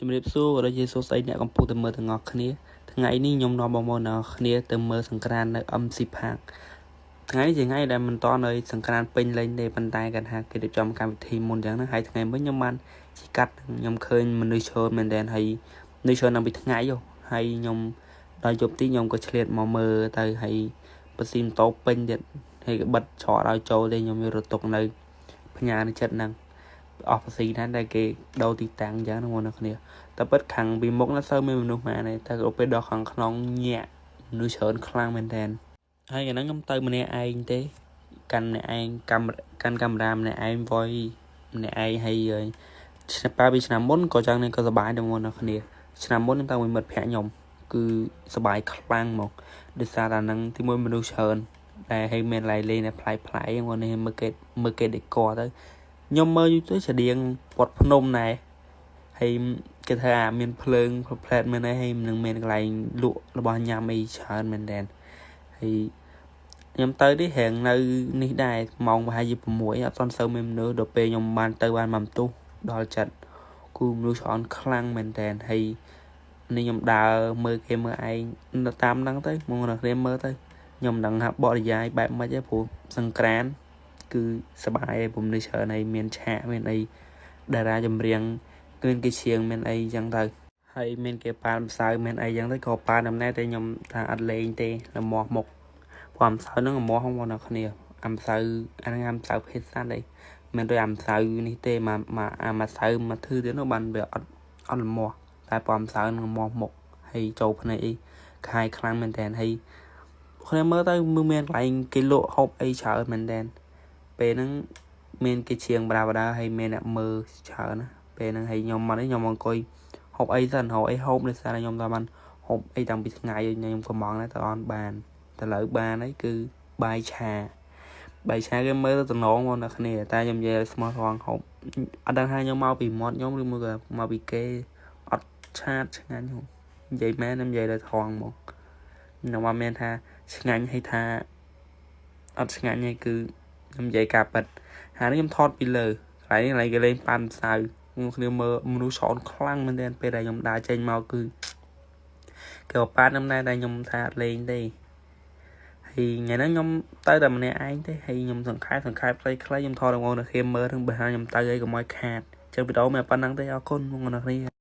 ជំរាបសួរក៏ដូចជាសួស្តីអ្នកកំពុងតែមើលទាំងអស់គ្នាថ្ងៃនេះខ្ញុំនាំបងប្អូនទាំងអស់គ្នាទៅមើលសង្ក្រាន្តនៅ MC Park ថ្ងៃនេះជាថ្ងៃដែលមិនតនៅសង្ក្រាន្តពេញលេញទេប៉ុន្តែគាត់ថាគេរៀបចំកម្មវិធីមុនអញ្ចឹងណាហើយថ្ងៃមិញខ្ញុំបានជិះកាត់ខ្ញុំឃើញមនុស្សច្រើនមែនទែនហើយមនុស្សច្រើនតាំងពីថ្ងៃហ៎ហើយខ្ញុំដល់យប់ទីខ្ញុំក៏ឆ្លៀតមកមើលទៅហើយបស៊ីម៉ូតូពេញទៀតហើយក៏បិទច្រកឲ្យចូលទេខ្ញុំយករត់ទុកនៅផ្ញើនៅចិត្តហ្នឹងអស់ភាស៊ីដែរតែគេដូរទីតាំងអញ្ចឹងណាបងប្អូនគ្នាតែពិតខាងពីមុខណាសូវមានមនុស្សមកទេតែក៏ពេលដល់ខាងក្នុងញាក់មនុស្សច្រើនខ្លាំងមែនតើហើយកាលហ្នឹងខ្ញុំទៅម្នាក់ឯងទេកាន់ម្នាក់ឯងកាមេកាន់កាមេរ៉ាម្នាក់ឯង voice ម្នាក់ឯងហើយឆ្នាំប៉ាពីឆ្នាំមុនក៏ចឹងនេះក៏សប្បាយដែរបងប្អូនគ្នាឆ្នាំមុនខ្ញុំទៅមួយមិត្តភក្តិខ្ញុំគឺសប្បាយខ្លាំងមកដោយសារតែហ្នឹងទីមួយមនុស្សច្រើនតែហើយមានឡៃលេងតែប្លែកប្លែកបងនេះមើលគេមើលគេដេកទៅខ្ញុំមើលយូរទៅស្តៀងវត្តភ្នំដែរហើយគេថាមានភ្លើងផ្លែតមានអីហើយនឹងមានកន្លែងលក់របស់ញ៉ាំអីច្រើនមែនតើហើយខ្ញុំទៅនេះរាងនៅនេះដែរម៉ោងប្រហែលជា6អត់ទាន់សូវមានមនុស្សដល់ពេលខ្ញុំបានទៅបានមួយបន្ទុះដល់ចិត្តគឺមនុស្សច្រើនខ្លាំងមែនតើហើយនេះខ្ញុំដើរមើលគេមើលឯងនៅតាមហ្នឹងទៅមកអ្នកគ្នាមើលទៅខ្ញុំមិនដឹងថាបរិយាយបែបម៉េចទេព្រោះសង្ក្រានគឺសប្បាយឯងពុំនេះច្រើនហើយមានឆាកមានអីតារាចម្រៀងគឺគេឈៀងមានអីចឹងទៅហើយមានគេប៉ាល់ម្សៅមានអីចឹងទៅក៏ប៉ាល់ដំណែតែខ្ញុំថាអត់លេងទេលមាស់មុខព្រោះម្សៅហ្នឹងលមាស់ហ្នឹងបងប្អូនគ្នាអាម្សៅអាហ្នឹងអាម្សៅភេទសត្វអីមិនដូចអាម្សៅនេះទេមកមកអាម្សៅមកធឺទៀតនោះបានវាអត់អត់លមាស់តែព្រោះម្សៅហ្នឹងលមាស់មុខហើយចូលភ្នែកអីខាយខ្លាំងមែនតើហើយគ្នាមើលទៅមើលមានកន្លែងគេលក់ហូបអីច្រើនមែនតើពេលហ្នឹងមានគេឈៀងបដាបដាហើយមានអ្នកមើលច្រើនណាពេលហ្នឹងហើយខ្ញុំមកនេះខ្ញុំអង្គុយហូបអីសិនហូបអីហូបដោយសារតែខ្ញុំតបានហូបអីតាំងពីថ្ងៃខ្ញុំកំងដែរតអត់បានតែឥឡូវបានហើយគឺបាយឆាបាយឆាគេមើលទៅតំណងមកអ្នកគ្នាតែខ្ញុំនិយាយឲ្យស្មោះត្រង់ហូបអត់ដឹងថាខ្ញុំមកពីមាត់ខ្ញុំឬមួយក៏មកពីគេអត់ឆាតឆ្ងាញ់ហ៎និយាយមែនខ្ញុំនិយាយដល់ថងមកខ្ញុំអត់មានថាឆ្ងាញ់ហើយថាអត់ឆ្ងាញ់ទេគឺខ្ញុំនិយាយការពិតហើយនេះខ្ញុំថតពីលើកន្លែងនេះកន្លែងគេលេងប៉ាន់ម្សៅគ្នាមើលមនុស្សច្រើនខ្លាំងមែនទែនពេលដែលខ្ញុំដើរចេញមកគឺគេក៏ប៉ាន់ខ្ញុំដែរតែខ្ញុំថាអត់លេងទេហើយថ្ងៃហ្នឹងខ្ញុំទៅតែម្នាក់ឯងទេហើយខ្ញុំសង្ខេបសង្ខេបខ្លីៗខ្ញុំថតឲ្យបងប្អូនគ្នាមើលនឹងបើថាខ្ញុំទៅអីកុំឲ្យខាតចឹងវីដេអូមានប៉ុណ្្នឹងទេអរគុណបងប្អូនគ្នា។